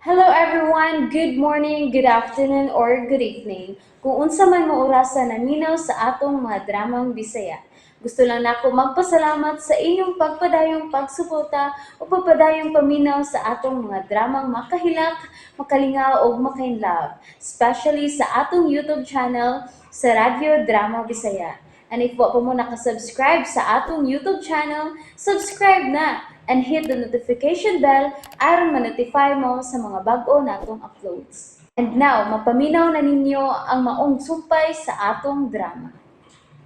Hello everyone! Good morning, good afternoon, or good evening. Kung unsa man mo orasa naminaw sa atong mga dramang Bisaya. Gusto lang nako magpasalamat sa inyong pagpadayong pagsuporta o pagpadayong paminaw sa atong mga dramang makahilak, makalingaw ug makainlove, especially sa atong YouTube channel sa Radyo Drama Bisaya. And if wa pa mo nakasubscribe sa atong YouTube channel, subscribe na and hit the notification bell aron ma-notify mo sa mga bag-o natong uploads. And now, mapaminaw na ninyo ang maong sumpay sa atong drama.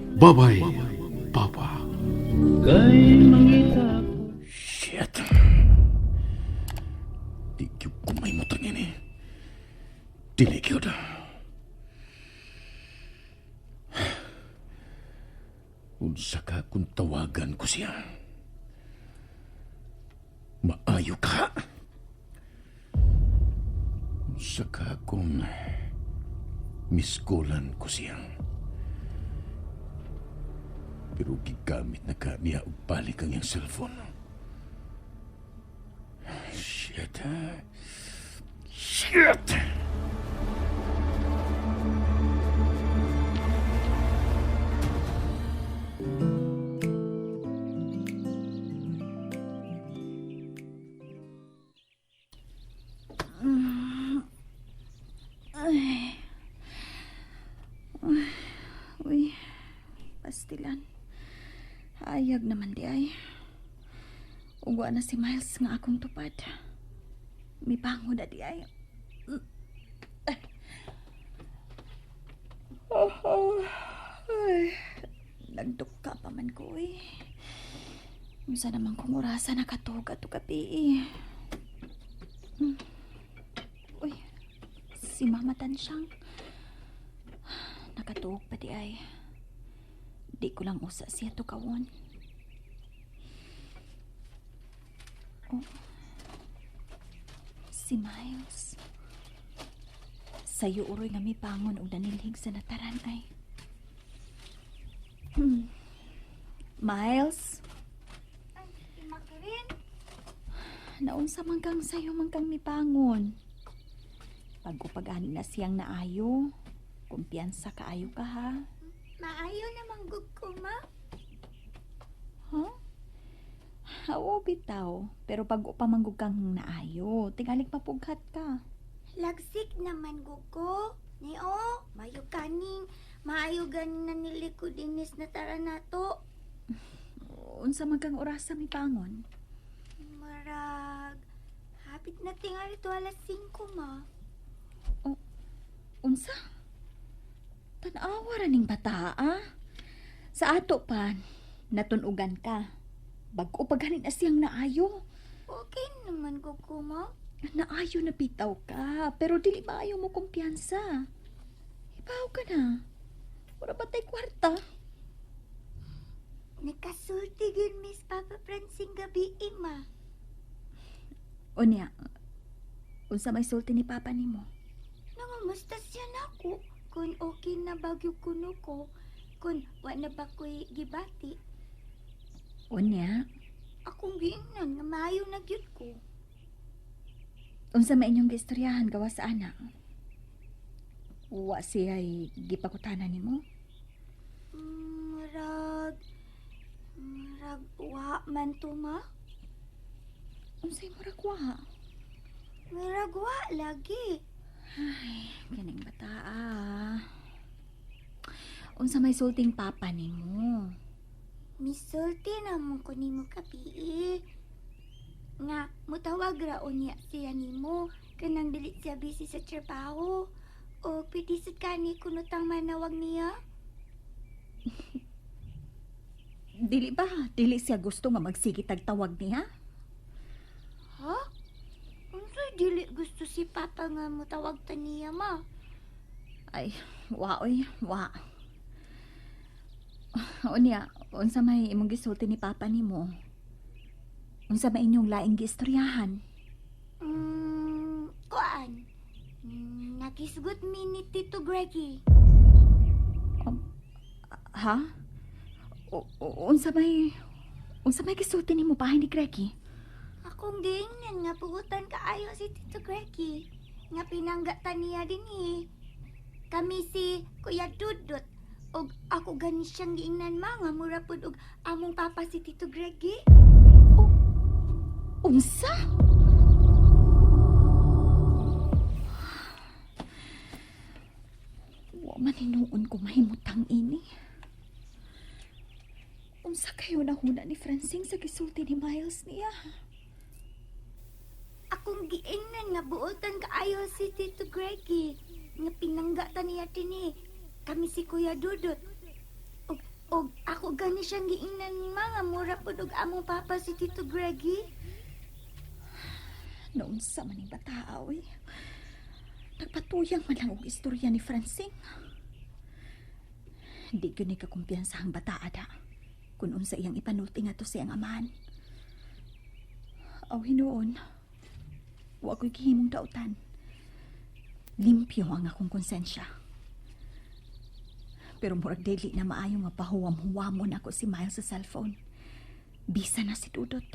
Bye-bye, Papa. Shit. Di gyud ko mahimutang ini. Dili gyud. Unsa ka kung tawagan ko siya? Maayo ka. Unsa ka kung miskulan ko siya? Pero gigamit na ka niya og balik ang iyang cellphone. Shit, ha? Shit! Uy, pastilan. Ayag naman di ay. Ugwa na si Miles nga akong tupad. May bango na di ay. Ay, nagduka pa man ko eh. Unsa naman kung orasa nakatuga to gabi eh. Uy, si Mama Tansyang. Nakatuog pa di ay. Di ko lang usa siya tukawon. Oh. Si Miles. Sayo uroy nga mibangon og nanilhig sa nataran ay. Miles, Makirin, naunsa man kang sayo man kang mibangon. Pag-upag-ani na siyang naayo. Kumpiyansa kaayo ka ha. maayo namang gug ko, ma. Huh? Oo, bitaw. Pero pag upamanggug kang naayo, tingalig mapughat ka. Lagsik naman gug ko. Ni o, mayo kaning, maayo ganin na niliko dinis na tara nato. Unsa man kang orasa mibangon? Marag, hapit na tingali to alas 5, ma. Unsa? Tan-awa ra ning bata, ah. Sa ato pa, natunugan ka. Bag-o pa ganin na siyang naayo. Okay naman gug ko, ma. Naayo na bitaw ka, pero dili maayo mo kumpiyansa. Ibaw ka na. Wala ba tay kwarta? Nakasulti gyud Miss Papa Francine gabi, eh, ma. Unya, unsa may sulti ni Papa nimo? Nangamusta siya nako kung okay na bagyo kuno ko, kung wa na ba ko'y gibati. Unya, Akong giingnan nga maayo na gyud ko. Unsa may inyong giistoryahan gawa sa ana? Wa siya'y gipakutanan nimo? Murag, murag wa man to, ma. Unsay murag wa? Murag wa lagi. Ay, kining bata ah. Unsa may sulting papa nimo? Misulti na mo ko nimo kabii. Nga, mutawag ra unya siya nimo. Kanang dili siya busy sa trabaho. O pwede sad kani kunutang manawag niya. Dili ba? Dili siya gusto nga magsige tag tawag niya? Ha? Unsay dili gusto si Papa nga mutawag ta niya, ma? Ay, wa oy, wa. Unya, unsa may imong gisulti ni papa nimo? Unsa may inyong laing giistoryahan? Kuan. Nakisgot mi ni Tito Greggy. Ha? Unsa may gisulti nimo bahin ni Greggy? Ako Akong giingnan nga buutan kaayo si Tito Greggy. Nga pinangga ta niya dinhi. Kami si Kuya Dudut. Og ako gani siyang giingnan, ma, nga mura pud og among papa si Tito Greggy. Unsa? Wa man hinuon ko mahimutang ini. Unsa kayo nahuna ni Francine sa gisulti ni Miles niya? Akong giingnan nga buotan kaayo si Tito Greggy. Nga pinangga ta niya dinhi. Kami si Kuya Dudut. Og ako gani siyang giingnan, ma, nga mura pud og among papa si Tito Greggy. Naunsa man ning bataa, oy. Nagpatuyang man lang og istorya ni Francine. Di gyud ni kakumpiyansa ang bataa da. Kung unsa iyang ipanulti nga to sa iyang amahan. Aw hinuon, wa ko'y gihimong dautan. Limpyo ang akong konsensya. Pero murag dili na maayo nga pahuwam-huwamon ako si Miles sa cellphone. Bisa na si Dudot.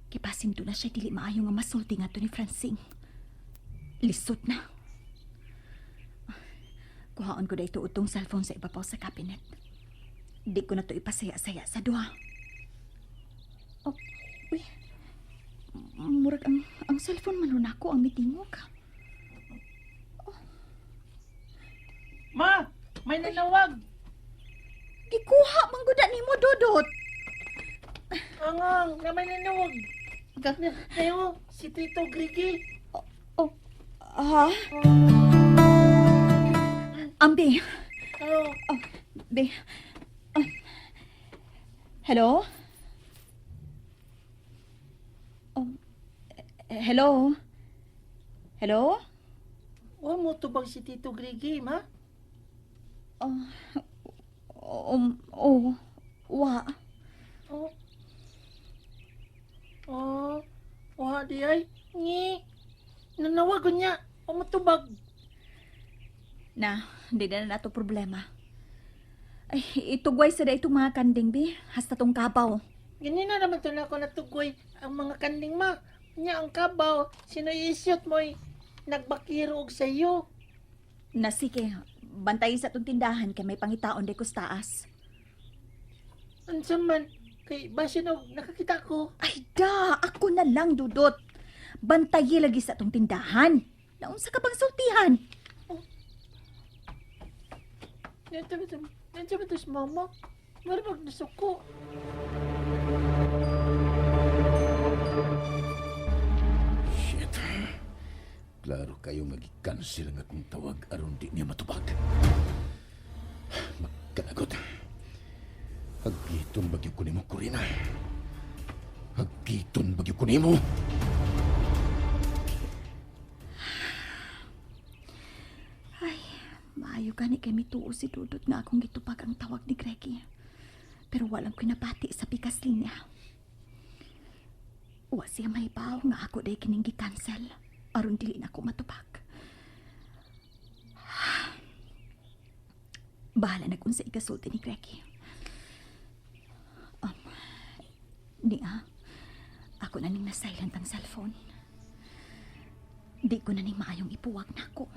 Kipasin to na siya dili maayo nga masulti nga to ni Francine. Lisod na. Kuhaon ko dahito utong cellphone sa ibabaw sa cabinet. Di ko na to ipasaya-saya sa duha. Oh, uy. Murag ang cellphone man nun ako ang mitingog. Ma, may nanawag. Gikuha man gud nimo, Dudot. Angang, na may nanawag. Kayo, si Tito Greggy. Oh, ha? Ambi. Ano? Oh, be. Ah. Hello? Oh, hello? Hello? Wa mo tubag si Tito Greggy, ma? Oh, oh, wa. Oh. Oh, wa di ay. Ngi. Nanawag ko niya. Wa mo tubag. Na, hindi na nato problema. Ay, itugway sa da itong mga kanding, bi. Hasta tong kabaw. Ganyan na naman to na ako natugoy ang mga kanding, ma. Nya ang kabaw, sino isyot mo'y nagbakiro og sayo. Na sige, bantay sa itong tindahan kay may pangitaon de taas. Unsa man, kay basin og nakakita ko. Ay da, ako na lang, Dudot. Bantayi lagi sa itong tindahan. Naunsa ka bang sultihan? Nandiyan ba ito? Nandiyan ba ito si mama? Marabag nasuko. Shit. Klaro kayo nga gi-cancel ang akong tawag aron di niya matubag. Magkanagot. Hagiton bagyo ko nimo, Corina. Hagiton bagyo ko nimo. Ay, maayo gani kay mituo si Dudot nga akong gitupag ang tawag ni Greggy. Pero walang kinapati sa pikas linya. Wa siya mahibaw nga ako day kining gi-cancel aron dili na ako matupag. Bahala na kung sa ikasulti ni Greggy. Niya, ako na ning na-silent ang cellphone. Di ko na ning maayong ipuwag nako.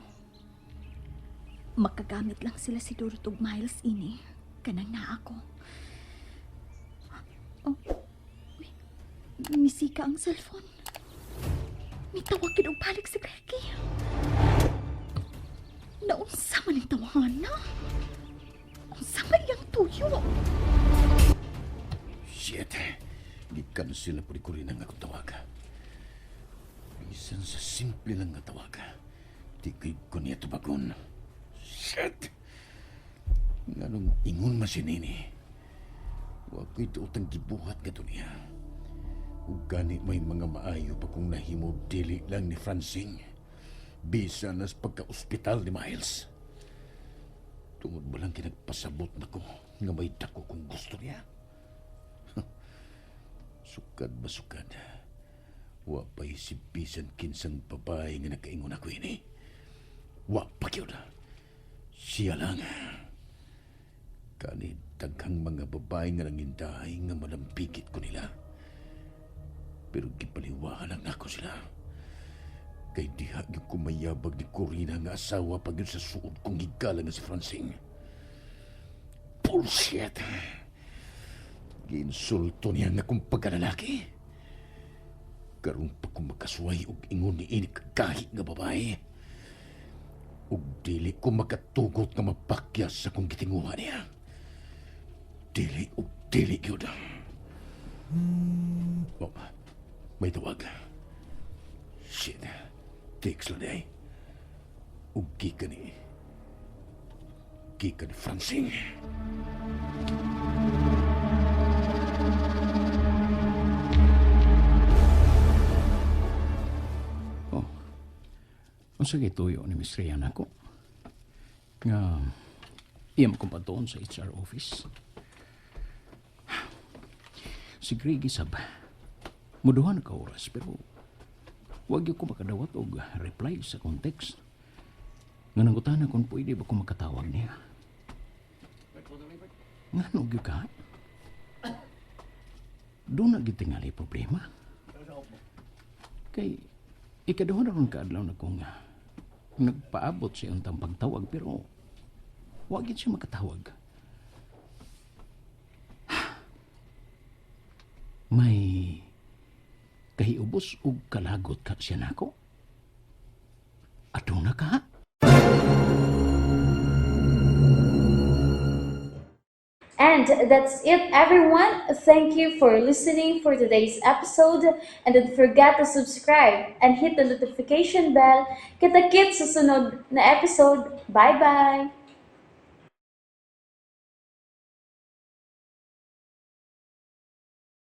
Makagamit lang sila si Dudut ug Miles ini. Kanang naa ako. Oh, uy, misika ang cellphone. Mitawag gid og balik si Greggy. Naunsa man ang tawahan na? Unsa man iyang tuyo? Shit. Gi-cancel na po ni Corina ang akong tawag. Bisan sa simple lang nga tawag. Di kay ko niya tubagon. Shit! Nganong ingon man si Nini. Wa ko'y tuotang gibuhat ka niya. Ug gani may mga maayo pa kung nahimo dili lang ni Francine. Bisa nas pagka-ospital ni Miles. Tungod ba lang kinagpasabot na ko nga may dako kung gusto niya? Sukad ba sukad? Wa pa'y si bisan kinsang babae nga nakaingon ako ini. Wa pa gyud. Siya lang. Kani daghang mga babae nga nangindahay nga malampigit ko nila. Pero gibaliwahan lang nako sila. Kay diha gyud ko mayabag ni Corina nga asawa pag yun sa suod kong higala nga si Francine. Bullshit! Giinsulto niya nga kong pagkalalaki. Karon pa ko makasuway og ingon ni ini kahit nga babae. Ug dili ko makatugot nga mapakyas sa kong gitinguha niya. Dili ug dili gyud. Oh, may tawag. Shit. Text lang diay. Ug gikan ni Francine. Oh. Unsa kay tuyo ni Miss Rhea nako? Nga iya mo kong sa HR office. Si Greg isab. Muduha na ka oras pero wag gyud ko makadawat og reply sa akong text. Nga nangutana kung pwede ba ko makatawag niya. Ngano gyud ka? Doon na gyud tingali problema. Kay ikaduha na ron kaadlaw na kong nagpaabot sa iyong pagtawag pero wag gyud siya makatawag. May kahiubos og kalagot ka siya nako. Aduna ka? And that's it, everyone. Thank you for listening for today's episode. And don't forget to subscribe and hit the notification bell. Kita-kits sa sunod na episode. Bye-bye!